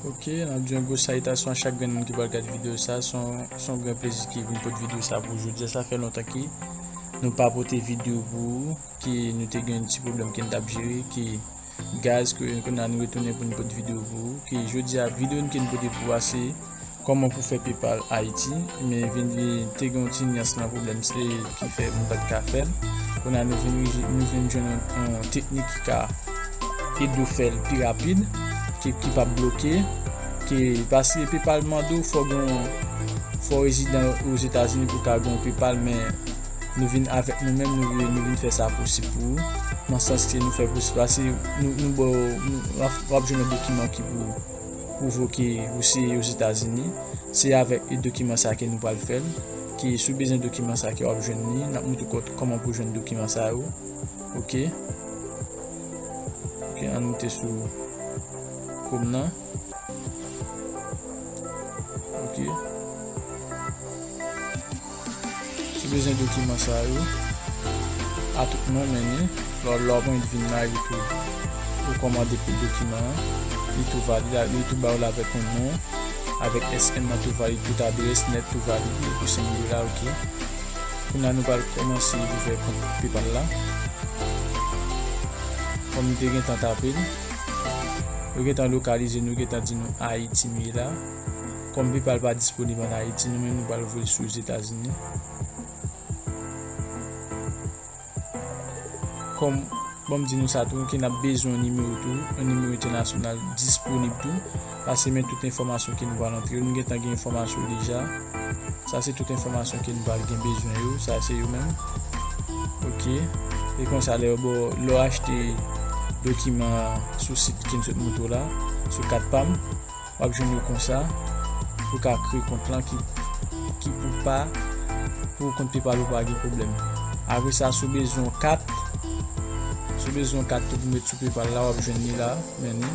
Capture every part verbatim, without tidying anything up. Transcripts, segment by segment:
Ok, n ap di yon gwo salitasyon a chak grenn moun ki pral gade videyo sa. Se yon, se yon gran plezi ki vin pote videyo sa pou ou jodi a. Sa fè lontan ki nou pa pote videyo pou ou, ki nou te gen yon ti pwoblèm ke n t ap jere, ki gaz, ke kounye a nou retounen pou n pote videyo pou ou. Ki jodi a, videyo n ke n pote pou ou a, se kòman pou fè PayPal Ayiti. Men vin, vin te gen yon ti nyans nan pwoblèm se ki fè nou pa t ka fè l. Kounye a nou vin, nou vin jwenn yon, yon teknik ki ka ede w fè l pi rapid, ki, ki p ap bloke, ki, paske PayPal mande w fò w gen yon, fò w rezidan Ozetazini pou w ka gen yon PayPal, men nou vin avèk nou menm, nou, nou vin fè sa posib pou ou, nan sans ke nou fè posib, paske nou, nou ba w, nou, w ap, w ap jwenn yon dokiman ki pou pwouve ke ou se Ozetazini. Se avèk dokiman sa ke nou pral fè l, ki si w bezwen dokiman sa ke w ap jwenn li, n ap montre w kò-, kòman pou jwenn dokiman sa yo. Ok. Ok, ann moute sou Chrome nan. Ok. Si w bezwen dokiman sa yo, a tout moman, men lè, lè w ap vin la, li tou, ou kòmande pou dokiman an, li tou valid, li tou ba w l avèk yon non, avèk S N nan tou valid, tout adrès nèt tou valid, epi senk dola, ok. Kounye a nou pral kòmanse ouvè kont PayPal la. Kòm nou te gentan tape l, yo gentan lokalize nou, gentan di nou Ayiti nou ye la. Kòm PayPal pa disponib ann Ayiti, nou menm nou pral voye sou Ozetazini. Kòm, bon, m di nou sa tou, ke n ap bezwen yon nimewo tou, yon nimewo entènasyonal disponib tou, paske men tout enfòmasyon ke nou pral antre yo, nou gentan gen enfòmasyon deja. Sa se tout enfòmasyon ke nou pral gen bezwen yo, sa se yo menm. Ok. E konsa, lè yo ba w, lè w achte dokiman an sou sit ke m sot montre w la, sou kat pa m, w ap jwenn yo konsa. Ou ka kreye kont lan ki, ki pou pa, pou kont PayPal ou pa gen pwoblèm. Apre sa, si w bezwen yon kat, si w bezwen yon kat tou pou met sou PayPal la, w ap jwenn li la, men ni.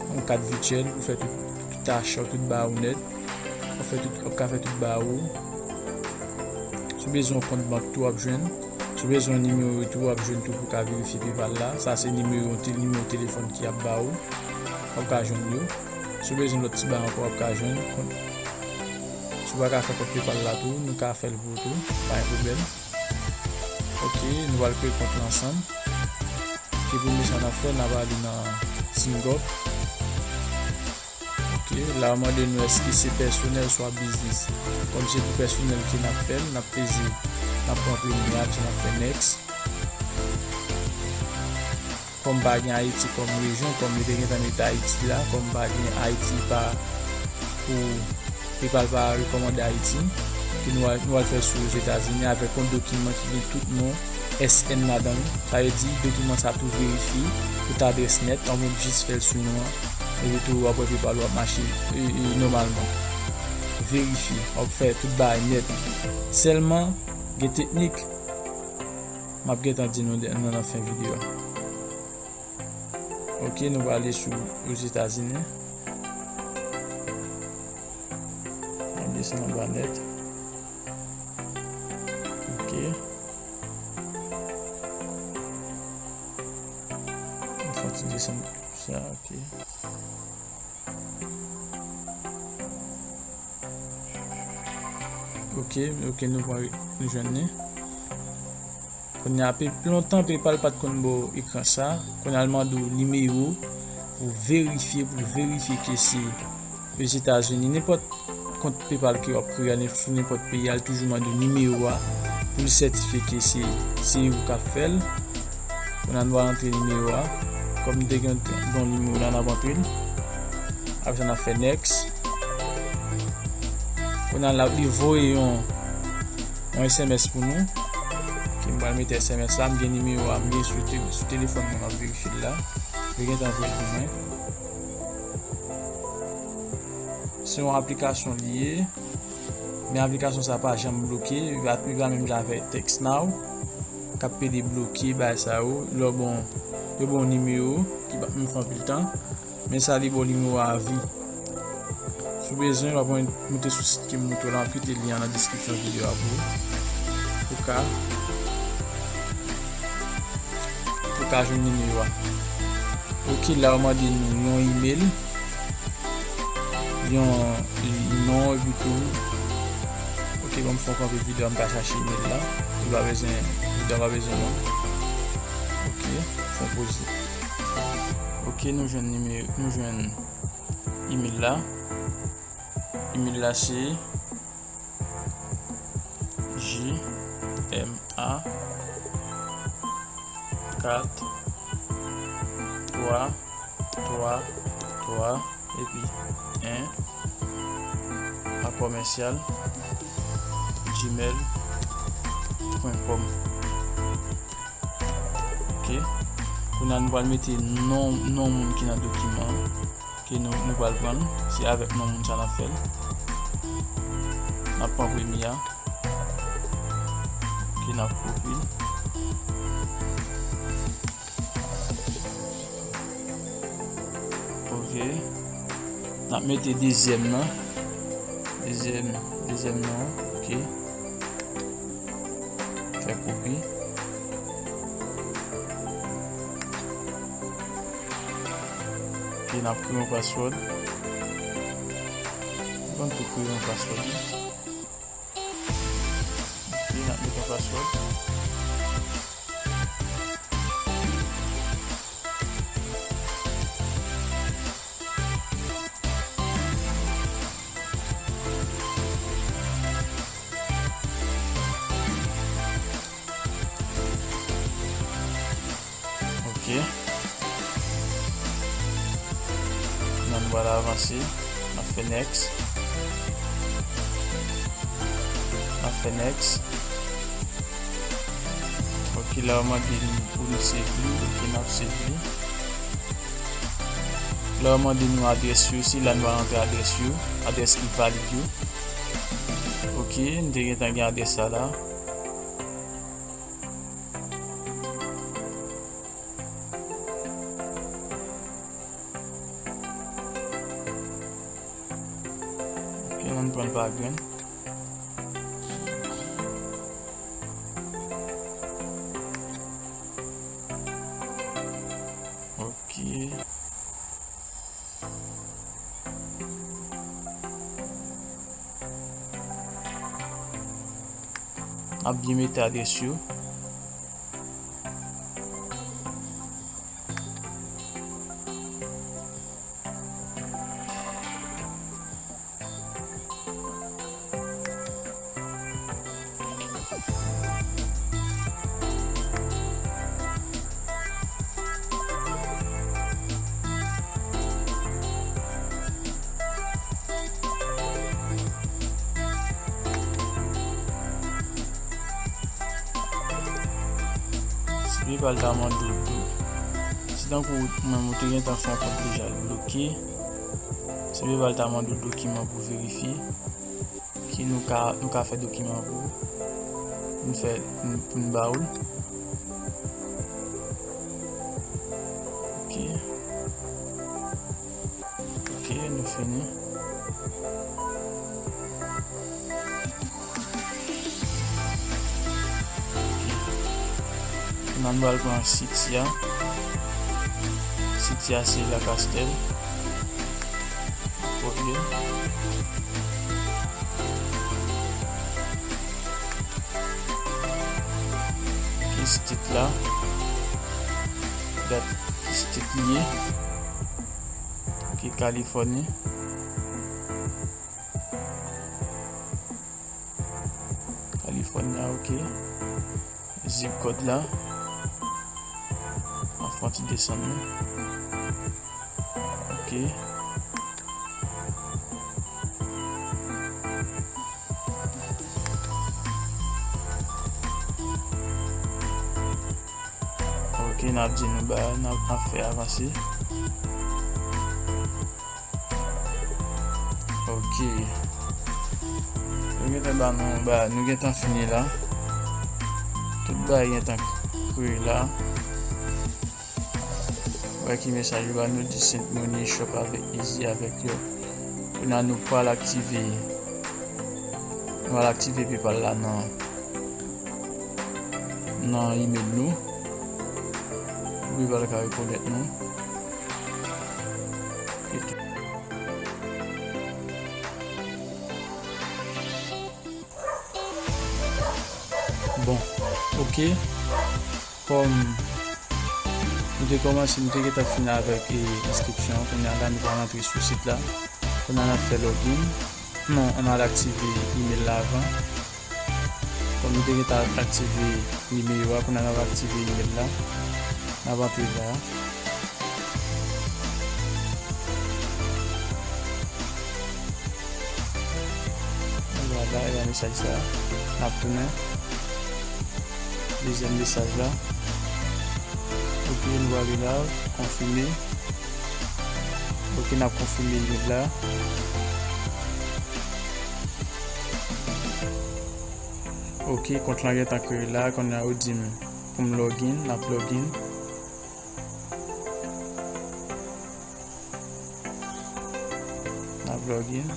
Yon kat vityèl pou fè tout, tout acha w, tout bagay ou nèt. W ap fè tout, w ap ka fè tout bagay ou. Si w bezwen yon kont bank tou, w ap jwenn. Si w bezwen yon nimewo tou, w ap jwenn tou pou w ka verifye PayPal la. Sa se nimewo, te-, nimewo telefòn ki ap ba ou. W ap ka jwenn yo. Si w bezwen lòt ti bagay ankò, w ap ka jwenn. Kont, si w pa ka fè kont PayPal la tou, nou ka fè l pou ou tou. Pa gen pwoblèm. Ok, nou pral kreye kont lan ansanm. Ki premye sa n ap fè, n ap ale nan SingUp. Ok, la yo mande nou èske se pèsonèl swa biznis. Kòm se pou pèsonèl ke n ap fè l, n ap peze, n ap pran premye a, n ap fè next. Kòm pa gen Ayiti kòm rejyon, kòm yo te gentan met Ayiti la, kòm pa gen Ayiti pa pou PayPal pa rekòmande Ayiti, ke nou al, nou al fè sou Ozetazini avèk yon dokiman ki gen tout non S N ladan l. Sa vle di, dokiman sa tou verifye, tout adrès nèt, w ap jis fè l sou non an, epi tou w ap wè PayPal ou ap mache, e, e, nòmalman. Verifye, w ap fè tout bagay nèt. Sèlman, gen teknik, m ap gentan di nou nan, nan fen videyo a. Ok, nou prale sou Ozetazini. N ap desann anba nèt. Ok. N fè ti desann sa, ok. Ok, ok, nou pran, nou jwenn li. Kounye a, pe-, lontan PayPal pa t konn ba w ekran sa. Kounye a, l mande w nimewo pou verifye, pou verifye ke se Ozetazini. Nenpòt kont PayPal ke w ap kreye a, nen-, sou nenpòt peyi a, l toujou mande w nimewo a pou l sètifye ke se, se ou k ap fè l. Kounye a, nou al antre nimewo a. Kòm nou te gen yon nimewo la, n ap antre l. Apre sa, n ap fè next. Kounye a, l ap, li voye yon, yon S M S pou nou. Ok, m pral mete S M S la, m gen nimewo a, m gen sou te-, sou telefòn mwen, m ap verifye l la. Li gentan voye l pou mwen. Se yon aplikasyon li ye. Men aplikasyon sa pa janm bloke, li pa, li pa menm jan avèk TextNow k ap pede bloke bagay sa yo. Lè w bon, yo bon nimewo ki pa menm fè anpil tan, men sa li bon nimewo a vi. Si w bezwen, w ap moute sou sit ke m montre w la, m ap kite lyen an nan deskripsyon videyo a pou ou. Pou ka, pou ka jwenn nimewo a. Ok, la yo mande nou yon email. Yon non epi tou. Ok, ban m fè yon kanpe videyo, m ta chache email la. Li pa bezwen, videyo pa bezwen non. Ok, fè yon poze. Ok, nou jwenn nimewo, nou jwenn email la. Email la se J M A kat twa twa twa epi en a commercial gmail point com. Ok. Kounye a nou pral mete non, non moun ki nan dokiman an. Ok, nou, nou pral pran l. Se avèk non moun sa n ap fè l. N ap pran premye a. Ok, n ap kopye l. Ok. N ap mete dezyèm nan. Dezyèm, dezyèm nan. Ok. Fè kopi. Ok, n ap kreye yon password. Ban m tou kreye yon password. Ok, n ap mete yon password. Ok. Nan nou pral avanse. N ap fè next. N ap fè next. Ok, la yo mande nou pou nou save li. Ok, n ap save li. La yo mande nou adrès yo, se la nou va rantre adrès yo, adrès ki valid yo. Ok, m te gentan gen adrès sa la. Ok, ann pran l pa grenn. Ok. N ap byen mete adrès yo. Si PayPal ta mande w dlo, si tankou mwen, mwen te gentan fè yon kont deja, l bloke. Si PayPal ta mande w dokiman pou verifye, ki nou ka, nou ka fè dokiman pou, pou n fè, pou n, pou n ba w l. Ok. Ok, nou fini. Ok. Kounya nou pral pran Citi a. Citi a se Lakastèl. Kopye. Ki state la? Dat ki state li ye? Ok, Kalifòni. Kalifòni a, ok. Zip kòd la. An fon ti desann li. Ok. Ok, n ap di nou ba, n ap, n ap fè avanse. Ok. Nou gentan ba nou, ba, nou gentan fini la. Tout bagay gentan kreye la. Wè ki mesaj yo ba nou, di send money, shop avèk Easy, avèk yo. Kounye a nou pral aktive, nou pral aktive PayPal la nan, nan email nou. Pou PayPal ka rekonèt nou. E tou. Ok. Kòm nou te kòmanse, nou te gentan fini avèk, e, enskripsyon an. Kounye a la, nou pral antre sou sit la. Kounye a, n ap fè login. Non, ann al aktive imèl la avan. Kòm nou te gentan aktive nimewo a, kounye a n ap aktive imèl la. N ap antre la. Vwala, e ba mesaj sa. N ap tounen. Dezyèm mesaj la. Ok, nou ale la, konfime. Ok, n ap konfime imèl la. Ok, kont lan gentan kreye la, kounye a yo di m pou m login, n ap login. N ap login.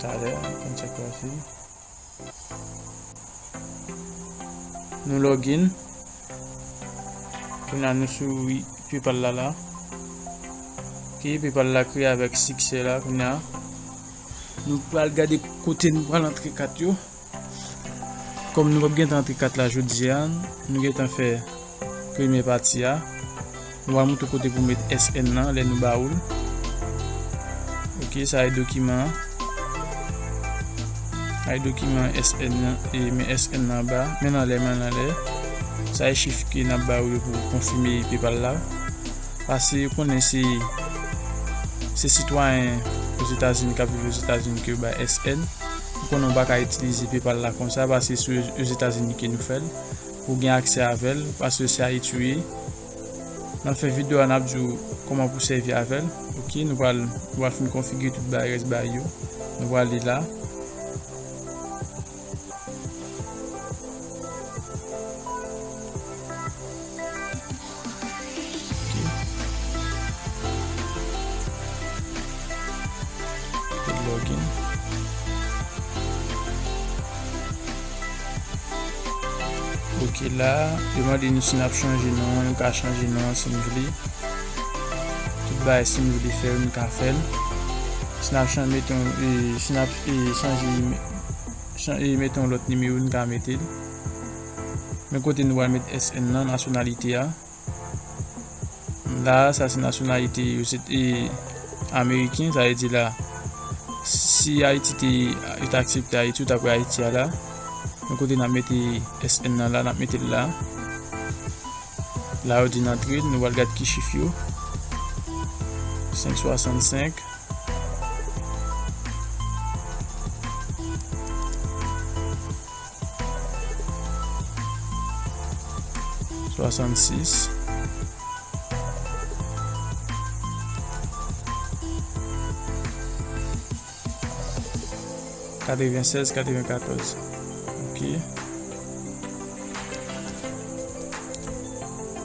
Talè, konn sa k pase. Nou login. Kounye a nou sou PayPal la la. Ok, PayPal la kreye avèk siksè la. Kounye a nou pral gade kote nou pral antre kat yo. Kòm nou p ap gentan antre kat la jodi a, nou gentan fè premye pati a. Nou pral montre w kote pou w met S N nan lè nou ba ou l. Ok, sa e dokiman an. Sa e dokiman S N nan, e men S N nan anba. Men anlè, men anlè. Sa e chif ke n ap ba ou yo pou konfime PayPal la. Paske yo konnen se, se sitwayen Ozetazini k ap viv Ozetazini ke yo bay S N. Ou konnen w pa ka itilize PayPal la konsa, paske se Ozetazini ke nou fè l. Ou gen aksè avè l, paske se Ayiti ou ye. N ap fè videyo a, n ap di w kòman pou sèvi avè l. Ok, nou pral, nou pral fin konfigire tout bagay, rès bagay yo. Nou pral li la. Ok. Login. Ok, la, yo mande nou si n ap chanje non an, nou ka chanje non an si n vle. Tout bagay, si n vle fè l, nou ka fè l. Si n ap chanje, meton, e, si n ap, e, chanje, chan-, e, meton lòt nimewo, nou ka mete l. Men kote nou pral met S N nan, nasyonalite a. La, sa se nasyonalite yo, se, e, ameriken, sa vle di la, si Ayiti te, yo te aksepte Ayiti, ou t ap wè Ayiti a la. Men kote n ap mete S N nan la, n ap mete l la. La, yo di n antre, nou pral gad ki chif yo. Senk swasannsenk. Swasannsis. Katrevennsèz, katrevenkatòz. Ok.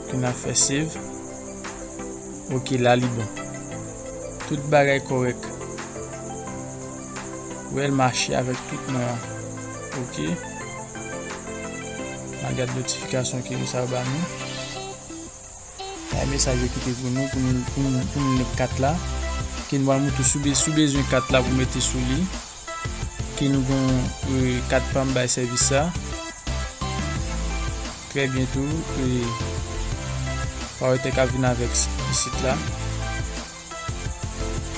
Ok, n ap fè save. Ok, la li bon. Tout bagay kòrèk. Wè l mache avèk tout non an. Ok. N a gad notifikasyon ke sa yo ba nou. Ay mesaj yo kite pou nou, pou nou, pou nou, pou nou li kat la. Ke nou pral montre sou be-, sou bezwen kat la pou mete sou li. Ke nou gon, e, kat pa m bay sèvis sa. Trè byento, e, pa wè tè k ap vin avèk s-, sit la.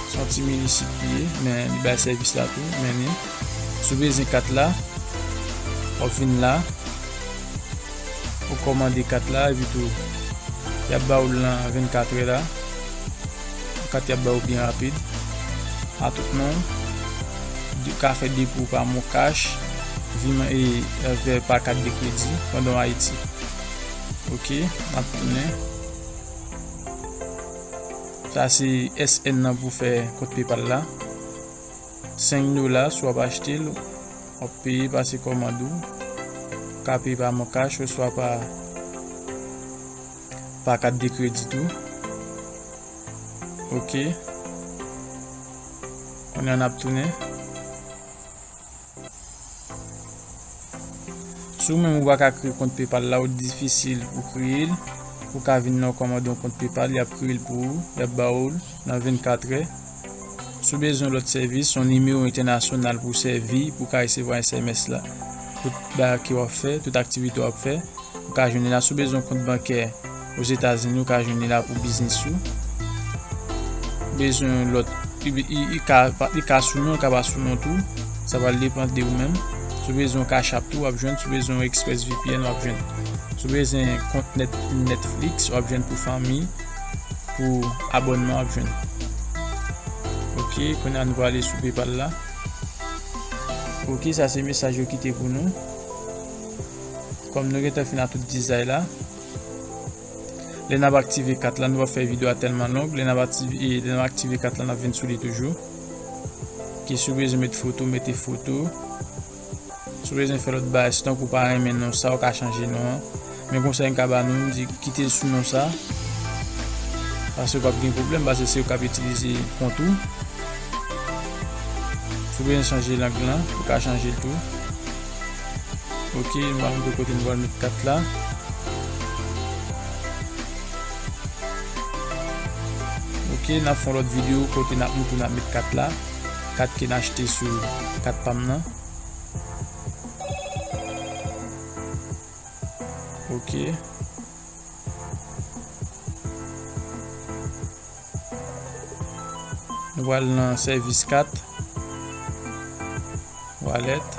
Se yon ti mini sit li ye, men li bay sèvis la tou, men li. Si w bezwen kat la, w ap vin la, ou kòmande kat la, epi tou, y ap ba ou l nan vennkatrè la. Kat y ap ba ou byen rapid. A tout non, ou ka fè depo pa Moncash, vim e, e, pa kat de kredi pandan w Ayiti. Ok, n ap tounen. Sa se S N nan pou fè kont PayPal la. Senk dola, si w ap achte l, w ap peye pase kòmand ou. Ou ka peye pa Moncash oswa pa, pa kat de kredi tou. Ok. Kounye a n ap tounen. Si w menm ou pa ka kreye kont PayPal la, ou difisil pou kreye l, Ou ka vin nan kòmande yon kont PayPal, y ap kreye l pou ou, y ap ba ou l nan vennkat è. Si w bezwen lòt sèvis, yon nimewo entènasyonal pou w sèvi, pou w ka resevwa S M S la, tout bagay ke w ap fè, tout aktivite w ap fè, ou ka jwenn li la. Si w bezwen yon kont bankè Ozetazini, ou ka jwenn li la pou biznis ou. Bezwen lòt, li, li, li ka, li ka sou non, li ka pa sou non tou. Sa pral depann de ou menm. Si w bezwen yon Cash App tou, w ap jwenn. Si w bezwen yon ExpressVPN, w ap jwenn. Si w bezwen kont Net-, Netflix, w ap jwenn pou fanmi, pou abònman, w ap jwenn. Ok, kounye a nou prale sou PayPal la. Ok, sa se mesaj yo kite pou nou. Kòm nou gentan fin ak tout dizay la, lè n ap aktive kat la, nou p ap fè videyo a tèlman long. Lè n ap aktive, lè n ap aktive kat la, n ap vin sou li toujou. Ki si w bezwen met foto, mete foto. Si w bezwen fè lòt bagay, sitan ke w pa renmen non sa, w ka chanje non an. Men konsèy m ka ba nou, m di kite l sou non sa. Paske w p ap gen pwoblèm, paske se ou k ap itilize kont ou. Si w bezwen chanje lang lan, ou ka chanje l tou. Ok, nou va montre kote nou pral met kat la. Ok, n ap fè yon lòt videyo kote n ap montre n ap met kat la. Kat ke n achte sou kat pa m nan. Ok. Nou pral nan sèvis kat, wallet.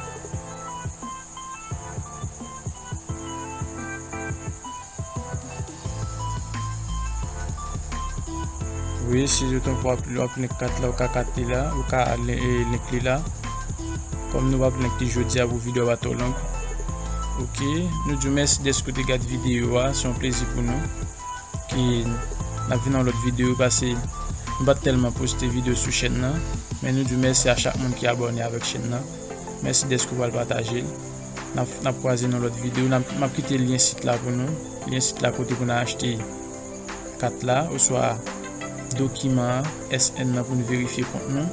Wi, si yo tankou w ap, w ap link kat la, ou ka kat li la, ou ka li-, e, link li la. Kòm nou p ap link li jodi a pou videyo a pa twò long. Ok, nou di w mèsi dèske w te gade videyo a, se yon plezi pou nou. Ki n ap vin nan lòt videyo, paske nou pa t tèlman poste videyo sou chèn nan, men nou di w mèsi a chak moun ki abòne avèk chèn nan. Mèsi dèske w pral pataje l. N ap, n ap kwaze nan lòt videyo. N ap, m ap kite lyen sit la pou nou. Lyen sit la kote pou n achte kat la, oswa dokiman an, S N nan pou nou verifye kont nou.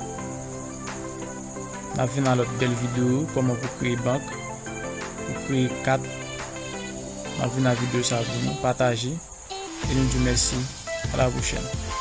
N ap vin nan lòt bèl videyo, kòman pou kreye bank, pou kreye kat. N ap vin nan videyo sa pou nou. Pataje. E nou di w mèsi. A la pwochèn.